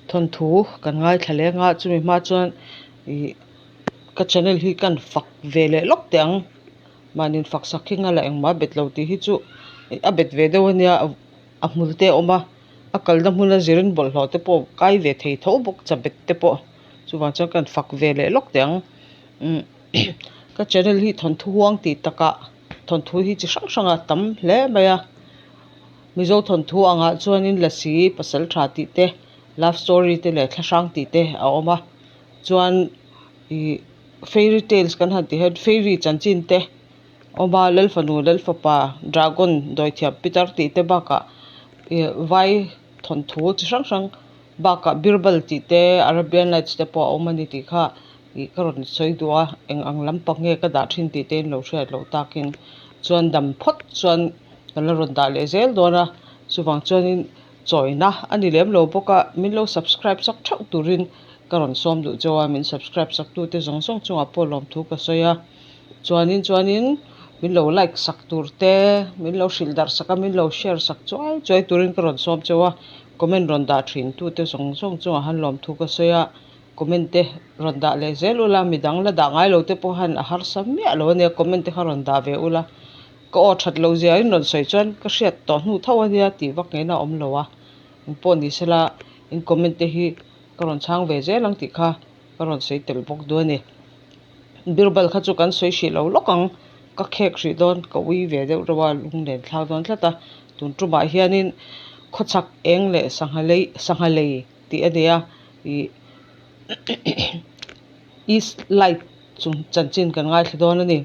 Thawnthu kan ngaithla leng a, chumi hma chuan ih ka channel hi kan fak ve leh lawk teh ang. Mahni fak sak hi ngala engmah a bet lo tih hi chu a bet ve deuh a nia a hmul te a awm a, a kalna hmuna zirin bawlhhlawh te pawh kai ve thei tho bawk chabet te pawh chuvang chuan kan fak ve leh lawk teh ang. Umm ka channel hi thawnthu huang tih takah thawnthu hi chi hrang hrang a tam hle mai a. Mizo thawnthu angah chuanin Lasi pasal tha tih te love story te leh thlahrang tih te a awm a chuan ih fairy tales kan han tih hian fairy chanchin te a awm a lalfanu lalfapa dragon dawithiam pitar tih te bakah ih vai thawnthu chi hrang hrang bakah birbal tih te arabian nights te pawh a awm a ni tih kha ih ka rawn sawi duh a eng ang lampang nge ka dah thin tih te in lo hriat loh takin chuan dam phawt chuan kan la rawn dah leh zel dawn a chuvang chuanin chawina a ni lem lo bawk a min lo subscribe sak theuh turin ka rawn sawm duh chauh a min subscribe sak tute zawng zawng chungah pawh lawmthu ka sawi a chuanin chuanin min lo like sak tur te min lo hrilh darh sak a min lo share sak chuai chuai turin ka rawn sawm chauh a comment rawn dah thin tute zawng zawng chungah han lawmthu ka sawi a. Comment te rawn dah leh zel ula, midang la dah ngai lo te pawh han a harsa miah lo ania, comment te kha rawn dah ve ula, ka aw that loh zia in rawn sawi chuan ka hriat tawh hnu tho ania tih vak ngei na awm lo a, eng pawh ni sela in comment te hi ka rawn chhang ve zel ang tih kha ka rawn sawi tel bawk duh a ni. Birbal kha chu kan sawi hrih lo lawk ang, ka khek hrih dawn, ka ui ve deuh reuh a, lunglen thlak dawn tlat a, tun tumah hianin khawchhak eng leh sangha lei sangha lei tih a ni a ih east light chung chanchin kan ngaithla dawn a ni.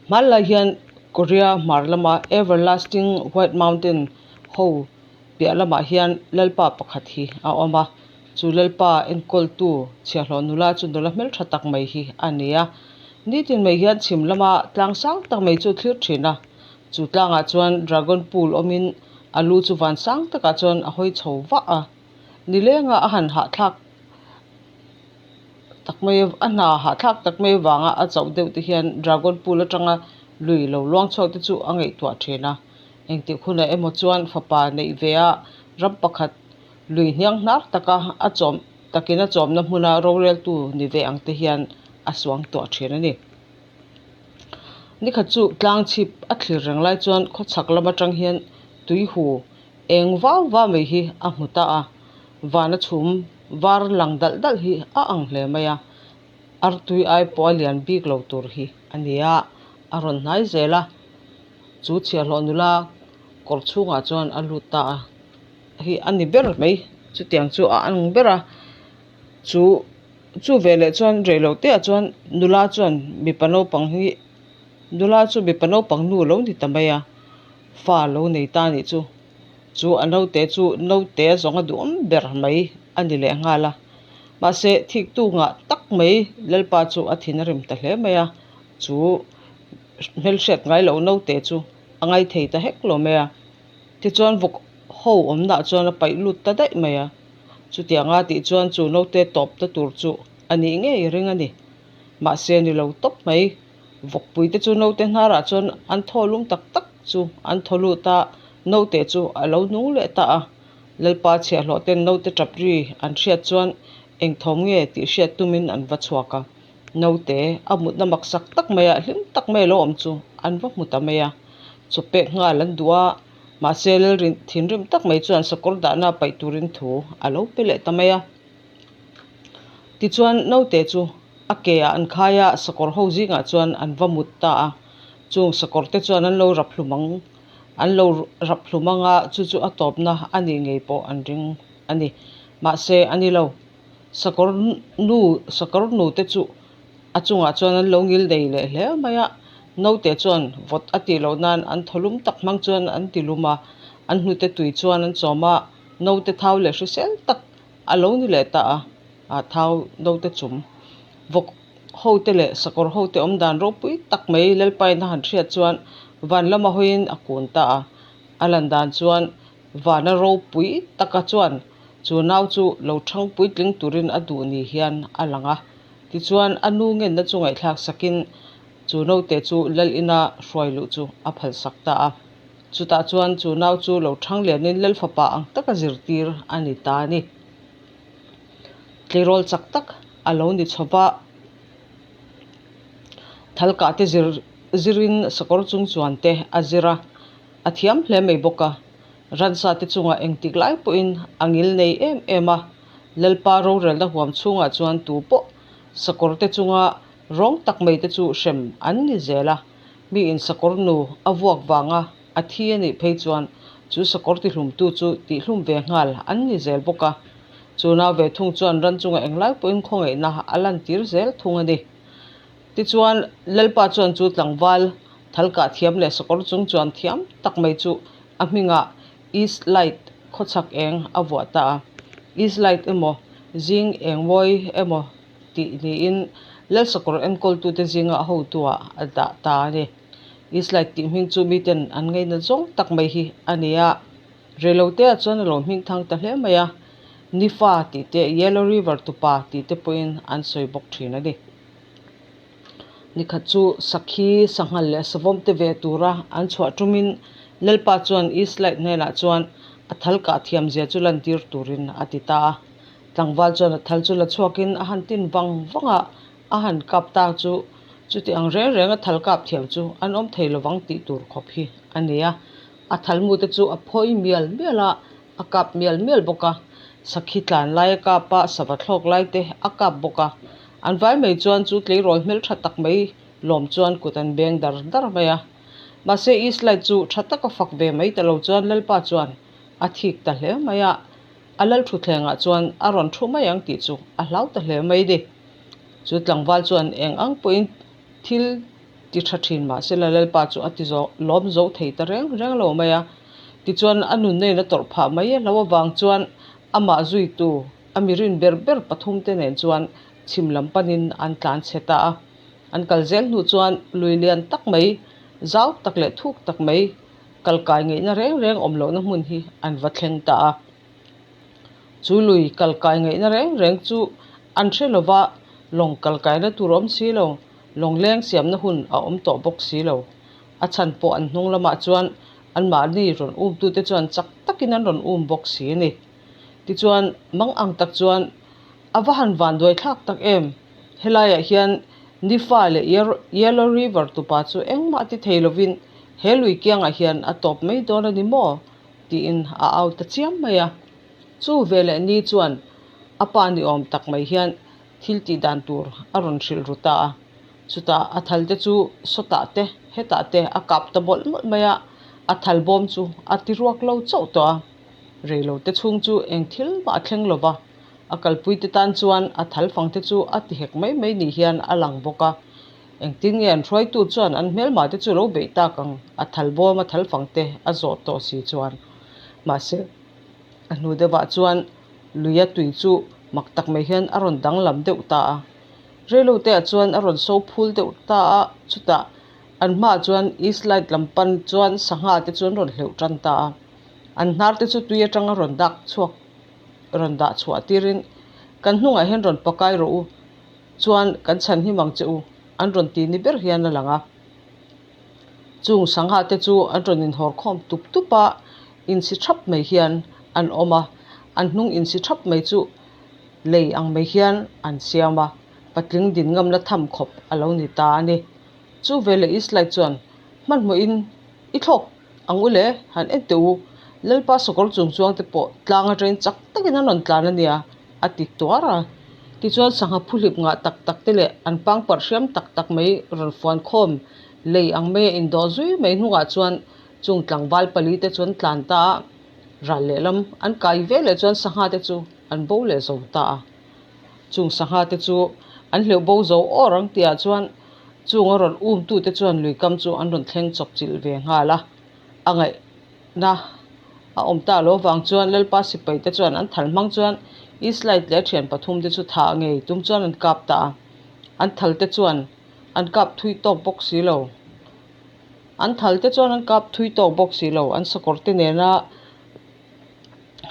Hmanlai hian Korea hmar lama everlasting white mountain ho piah lamah hian lalpa pakhat hi a awm a chu lalpa enkawltu chhiahhlawh nula chu nula hmeltha tak mai hi a ni a nitin mai hian chhim lama tlang sang tak mai chu a thlir thin a chu tlangah chuan dragon pool awmin a lu chu van sang takah chuan a hawi chho vah a nilenga a han hahthlak tak mai a hna hahthlak tak mai avanga a chauh deuh te hian dragon pool atanga lui lo luang chhuak te chu a ngaihtuah thin a engtik hunah emaw chuan fapa neih ve a ram pakhat lui hniang hnar taka a chawm takin a chawmna hmuna roreltu ni ve ang te hian a suang tuah thin a ni. Nikhat chu tlang chhip a thlir reng lai chuan khawchhak lam atang hian tui hu eng vau vau mai hi a hmu ta a, vana chhum var lang dalh dalh hi a ang hle mai a, artui ai pawh a lian bik lo tur hi a ni a, a rawn hnai zel a, chu chhiahhlawh nula kawr chhungah chuan a lut ta a hi a ni ber mai, chutiang chu a ang ber a, chu. Chu veleh chuan rei loh te ah chuan nula chuan mipa naupang hi nula chu mipa naupang nu alo ni ta mai a fa alo nei ta anih chu chu a naute chu naute a zawng a duhawm ber mai a ni leh nghal a mahse thik tu ngah tak mai lalpa chu a thin a rim ta hle mai a chu hmelhriat ngai loh naute chu a ngaithei ta hek lo mai a tichuan vawk ho awmna ah chuan a paih lut ta daih mai a. Chutianga tih chuan chu naute tawp ta tur chu a nih ngei ring a ni. Mahse ni lo tawp mai. Vawkpui te chu naute hnarah chuan an thaw lum tak tak chu an thaw lut a, naute chu a lo nung leh ta a. Lalpa chhiahhlawh ten naute tap ri an hriat chuan eng thawm nge tih hriat tumin an va chhuak a. Naute a mutna maksak tak maiah hlim tak mai a lo awm chu an va hmu ta mai a. Chawpek nghal an duh a. Mahse, Lalrin thinrim tak mai chuan sakawr dahna paih turin thu a lo pe leh ta mai a. Tichuan, naute chu a ke ah an khai a, sakawr ho zingah chuan an va mut ta a. Chung sakawr te chuan an lo rap hlum ang, an lo rap hlum ang a, chu chu a tawpna a nih ngei pawh an ring a ni. Mahse, a ni lo. Sakawr nu, sakawr nute chu A chungah chuan an lo ngil nei leh hle mai a, naute chuan vawt a tih loh nan an thaw lum tak hmang chuan an ti lum a, an hnute tui chuan an chawm a, naute thau leh hrisel tak a lo ni leh ta a, ah thau naute chum vawk ho te leh sakawr ho te awm dan ropui tak mai Lalpain a han hriat chuan van lama hawiin a kun ta a, a lan dan chuan vana ropui taka chuan chu nau chu lo thang puitling turin a duh ni hian a lang a. Tichuan, a nu ngenna chu ngaihthlak sakin chu naute chu lal ina hruai luh chu a phalsak ta a. Chutah chuan chu nau chu lo thang lianin lal fapa ang taka zirtir a ni ta a ni. Tleirawl chak tak a lo ni chho va. Thalkah te zir zirin sakawr chung chuan te a zir a, a thiam hle mai bawk a. Ransa te chungah engtik lai pawhin a ngil nei em em a, Lalpa rorelna huam chhungah chuan tu pawh sakawr te chunga rawng tak mai te chu hrem an ni zel a. Mi in sakawr nu a vuak vanga a thi a nih phei chuan chu sakawr tihlumtu chu tihlum ve nghal an ni zel bawk a. Chu nau ve thung chuan ran chunga englai pawhin khawngaihna a lantir zel thung a ni. Tichuan, Lalpa chuan chu tlangval thalkah thiam leh sakawr chung chuan thiam tak mai chu a hmingah East Light khawchhak eng a vuah ta a. East Light emaw, zing eng mawi emaw tih niin Lalsakawr enkawltute zinga a hotuah a dah ta a ni. East Light tih hming chu miten an ngaina zawng tak mai hi a ni a. Reiloteah chuan a lo hming thang ta hle mai a, Nifa tih te, Yellow River tupa tih te pawhin an sawi bawk thin a ni. Nikhat chu sakhi, sanghal leh savawm te ve tura an chhuah tumin Lalpa chuan East Light hnenah chuan a thal kah thiam zia chu lantir turin a ti ta a. Tlangval chuan a thal chu la chhuakin a han tin vang vang a, a han kap ta chu chuti ang reng reng a thal kap thiam chu an awm thei lovang tih tur khawp hi a ni a. A thalmu te chu a phawi mial mial a, a kap mial mial bawk a. Sakhi tlan lai a kap a, sava thlawk lai te a kap bawk a. An vai mai chuan chu tleirawl hmeltha tak mai lawm chuan kut an beng dar dar mai a. Mahse Eastlight chu tha taka fak ve mai ta lo chuan Lalpa chuan a thik ta hle mai a, a lal thutthlengah chuan a rawn thu mai ang tih chu a hlau ta hle mai ni. Chu tlangval chuan eng ang pawhin thil ti tha thin mah sela Lalpa chu a ti zawh lawm zo thei ta reng reng lo mai a. Tichuan a nunna in a tawrh phah mai a hlo avang chuan amah zuitu a mi rin ber ber pathum te nen chuan chhim lam panin an tlan chhe ta a. An kal zel hnu chuan lui lian tak mai, zau tak leh thuk tak mai kal kai ngaihna reng reng awm lohna hmun hi an va thleng ta a. Chu lui kal kai ngaihna reng reng chu an hre lova lawng kal kaina tur awm si lo. Lawngleng siamna hun a awm tawh bawk si lo. A chhan pawh an hnung lamah chuan anmahni rawn umtute chuan chak takin an rawn um bawk si a ni. Tichuan, mang ang tak chuan a va han vanduai thlak tak em? Helaiah hian Nifa leh Yellow River tupa chu engmah ti thei lovin he lui kiangah hian a tawp mai dawn a ni maw? tiin a au ta chiam mai a. Chu veleh ni chuan a pa ni awm tak mai hian thil tih dan tur a rawn hrilh ru ta a. Chutah a thal te chu sawtah te, hetah te a kap ta mawlh mawlh mai a, a thal bawm chu a ti ruak lo chauh tawh a. Reilo te chhung chu eng thil mah a thleng lo va, a kalpui te tan chuan a thal fang te chu a ti hek mai mai ni hian a lang bawk a. Engtin nge an hruaitu chuan an hmelma te chu lo beih tak ang, a thal bawm a thal fang te a zawh tawh si chuan. Mahse, a hnu deuhah chuan Luia tui chu mak tak mai hian a rawn danglam deuh ta a. Reilote ah chuan a rawn so phul deuh ta a, chutah an hmaah chuan East Light lam pan chuan sangha te chu an rawn hleuh tan ta a. An hnar te chu tui atanga rawn dak chhuak rawn dah chhuah tirin kan hnungah hian rawn pakai rawh u chuan kan chhan him ang che u an rawn ti ni ber hian a lang a. Chung sangha te chu an rawn inhawr khawm tup tup a, insi thap mai hian an awm a, an hnung insi thap mai chu lei ang mai hian an siam a, patling din ngamna tham khawp a lo ni ta a ni. Chu veleh Islai chuan hmanhmawhin i thlawk ang u le, han en teh u, Lalpa sakawr chung chuang te pawh tlang atangin chak takin an rawn tlan a nia, a ti tuar a. Tichuan sangha phuhlip ngah tak tak te leh an pangparh hriam tak tak mai rawn fuan khawm lei ang mai a indawh zui mai hnungah chuan chung tlangval pali te chu an tlan ta a, ral lehlam an kai ve leh chuan sangha te chu an bo leh zo ta a. Chung sangha te chu an hleuh bo zo awr ang tihah chuan chung a rawn um tu te chuan luikam chu an rawn thleng chawp chilh ve nghal a, a ngaihna a awm ta lo vang chuan Lalpa sipai te chuan an thal hmang chuan Eastlight leh a thian pathum te chu thah ngei tum chuan an kap ta a, an thal te chuan an kap thui tawk bawk si lo. An thal te chuan an kap thui tawk bawk si lo, an sakawr te nena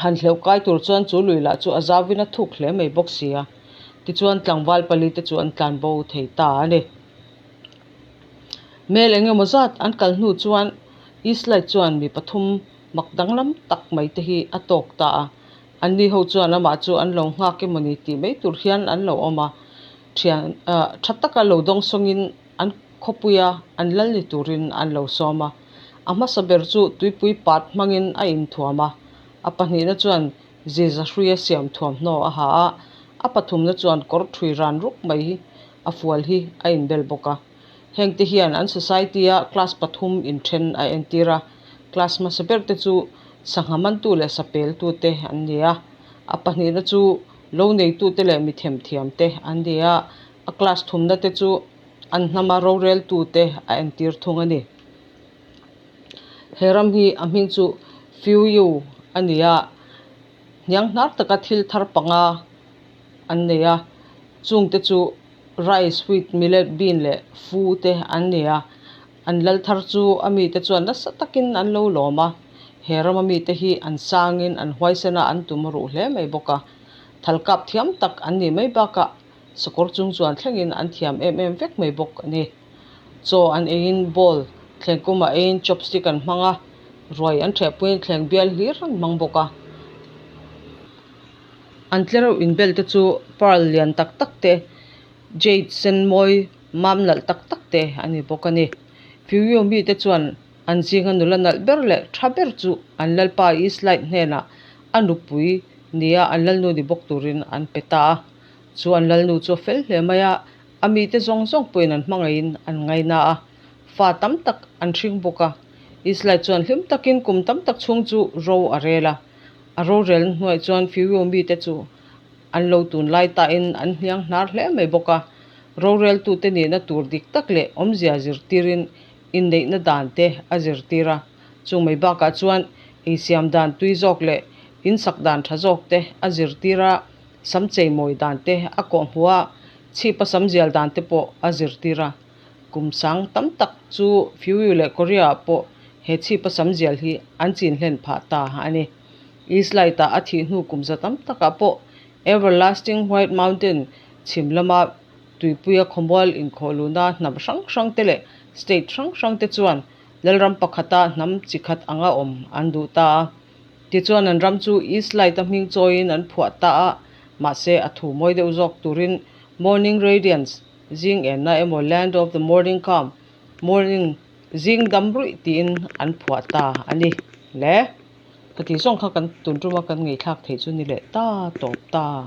han hleuh kai tur chuan chu lui lah chu a zauin a thuk hle mai bawk si a, tichuan tlangval pali te chu an tlan bo thei ta a ni. Hmel eng emaw zat an kal hnu chuan Eastlight chuan mi pathum mak danglam tak mai te hi a tawk ta a. Anni ho chuan amah chu an lo nghak emawni tih mai tur hian an lo awm a, thian ah tha taka lo dawngsawngin an khawpuia an lal ni turin an lo sawm a. A hmasa ber chu tuipui pat hmangin a inthuam a, a pahnihna chuan ziza hruia siam thuamhnaw a ha a, a pathumna chuan kawr thui ran ruk mai hi a fual hi a inbel bawk a. Hengte hian an society a class pathum inthen a entir a, class hmasa ber te chu sangha mantu leh sapeltu te an ni a, a pahnihna chu lo neitute leh mi themthiam te an ni a, a class thumna te chu an hnama roreltu te a entir thung a ni. He ram hi a hming chu Fiuiu a ni a, hnianghnar taka thil thar panga an nei a, chungte chu rice, wheat, millet, bean leh fu te an ni a, an lal thar chu a mite chuan nasa takin an lo lawm a, he rama mite hi an sangin an huaisen a, an tum ruh hle mai bawk a, thal kap thiam tak an nih mai bakah sakawr chung chuan thlengin an thiam em em vek mai bawk a ni. Chaw an eiin bowl thleng kumah eiin chopstick an hmang a, ruai an ṭhehpuiin thleng bial hlir an hmang bawk a. An tlereuh inbel te chu pearl lian tak tak te, jade sen mawi mam nalh tak tak te a ni bawk a ni. Fiuiu mite chuan an zinga nula nalh ber leh tha ber chu an lalpa Eastlight hnenah a nupui nia an lalnu ni bawk turin an pe ta a. Chu an lalnu chu a fel hle mai a, A mite zawng zawng pawhin an hmangaihin an ngaina a, fa tam tak an hring bawk a. Israel chuan hlim takin kum tam tak chhung chu ro a rel a. A rorelna hnuaiah chuan Fiuiu mite chu an lo tunlai tain an hniang hnar hle mai bawk a. Roreltute nihna tur dik tak leh awmzia zirtirin inneihna dan te a zirtir a. Chung mai bakah chuan eisiam dan tui zawk leh insak dan tha zawk te a zirtir a, sam cheimawi dan te a kawhhmuh a. Chhipa sam zial dan te pawh a zirtir a, kum sang tam tak chu Fiuiu leh Korea ah pawh he chhipa sam zial hi an chin hlen phah ta a ni. Eastlight ah a thih hnu kum za tam takah pawh Everlasting White Mountain chhim lama tuipuia khawmual inkhawh luhna hnam hrang hrang te leh state hrang hrang te chuan Lalram pakhata hnam chi khat anga awm an duh ta a. Tichuan an ram chu Eastlight a hming chawiin an phuah ta a, mahse a thu mawi deuh zawk turin Morning Radiance, zing enna emaw Land of the Morning Calm, Morning, zing dam ruih tiin an phuah ta a ni. Le, khati zawng kha kan tun tuma kan ngaihthlak theih chu ni leh ta tawp ta.